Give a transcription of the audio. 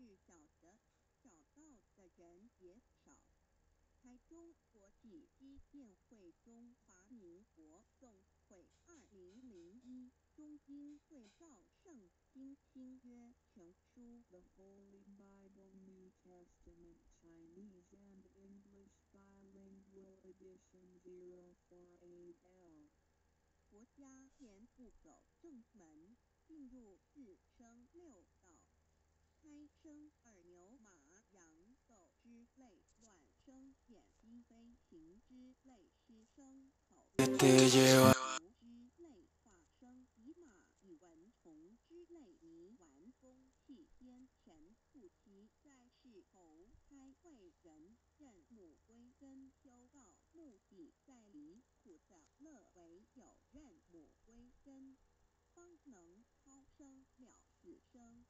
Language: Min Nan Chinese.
是小的，找到的人也少。台中國際基建會中華民國總會2001中英對照聖經新約全書。 The Holy Bible New Testament Chinese and English Bilingual Edition 048L. 佛家言不走正門，進入四生六道，胎生耳牛馬羊狗之類，卵生眼雞飛禽之類，濕生口牛之類，化生蟻馬蟻蚊蟲之類，泥丸宮氣天神故其在世投胎為人，認母歸根修道，目的在離苦得樂，唯有認母歸根，方能超生了死生。